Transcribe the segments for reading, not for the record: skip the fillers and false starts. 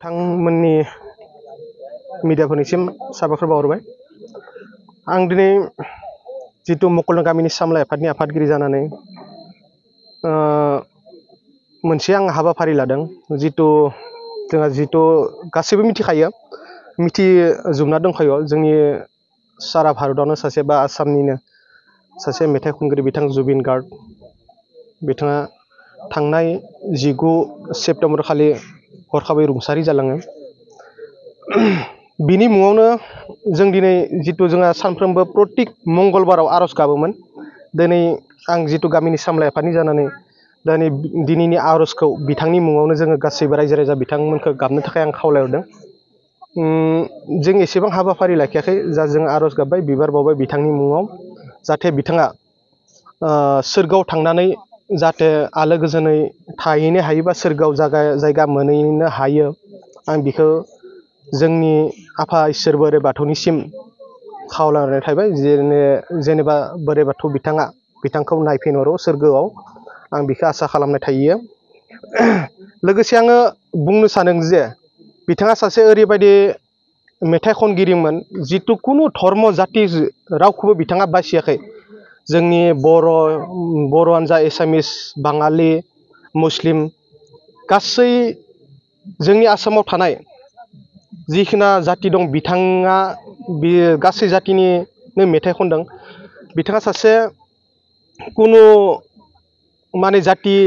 बिथांमोननि मिडियाफोरनिसिम साबायखर बावहरबाय। आं दिनै जितु मकलदों गामिनि सामलाय आफादनि आफादगिरि जानानै मोनसे आं हाबाफारि लादों। जोंहा गासैबो मिथिखायो, मिथिजोबना दंखायो, जोंनि सारा भारतआवनो सासे बा आसामनिनो सासे मेथाइ खनगिरि बिथां जुबिन गार्ग बिथाङा थांनाय 19 सेप्तेम्बर खालि हरखाबै रुंसारि जालाङो। बिनि मुङावनो जों दिनै जोंहा सानफ्रोमबो प्रत्येक मंगलबाराव आर'ज गाबोमोन। दिनै आं गामिनि सामलाय आफादनि जानानै दिनैनि आर'जखौ बिथांनि मुङावनो जोङो गासैबो रायजो राजा बिथांमोनखौ गाबनो थाखाय आं खावलायहरदों। जों एसेबां हाबाफारि लाखियाखै, जा जों आर'ज गाबबाय, बिबार बावबाय बिथांनि मुङाव, जाहाथे बिथाङा सोरगोआव थांनानै जाहाथे आलो गोजोनै थाहैनो हायो बा सोरगोआव जायगा मोनहैनो हायो। आं बिखौ जोंनि आफा इसोर बोराइ बाथौनिसिम खावलायनाय थाबाय, जेनेबा बोराइ बाथौ बिथांखौ नायफिनहरो सोरगोआव, आं बिखौ आसा खालामनाय थायो। लोगोसे आङो बुंनो सानदों जे बिथाङा सासे ओरैबायदि मेथाइ खनगिरिमोन, जितु कुनु धर्म जाति रावखौबो बिथाङा बासियाखै। जोंनि बर'आनो जा, एसामिस, बाङालि, मुस्लिम, गासै जोंनि आसामाव थानाय जिखिना जाति दं, बिथाङा बियो गासै जातिनिनो मेथाइ खनदों। बिथाङा सासे कुनु जाति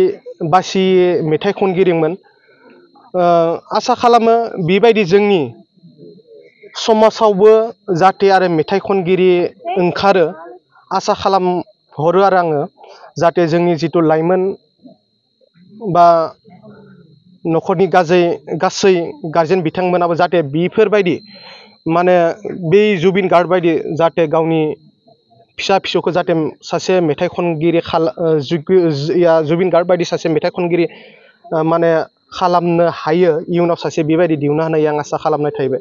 बासि मेथाइ खनगिरिमोन। आसा खालामो बेबायदि जोंनि समाजावबो जाहाथे आरो मेथाइ खनगिरि ओंखारो, आसा खालामहरो आरो आङो, जाहाथे जोंनि जितु लाइमोन बा न'खरनि गासै गारजेन बिथांमोनाबो जाहाथे बेफोरबायदि बै जुबिन गार्ग बायदि जाहाथे गावनि फिसा फिसौखौ जाहाथे सासे मेथाइ खनगिरि जुबिन गार्ग बायदि सासे मेथाइ खनगिरि खालामनो हायो, इयुनाव सासे बेबायदि दिहुननो हानाय आं आसा खालामनाय थाबाय।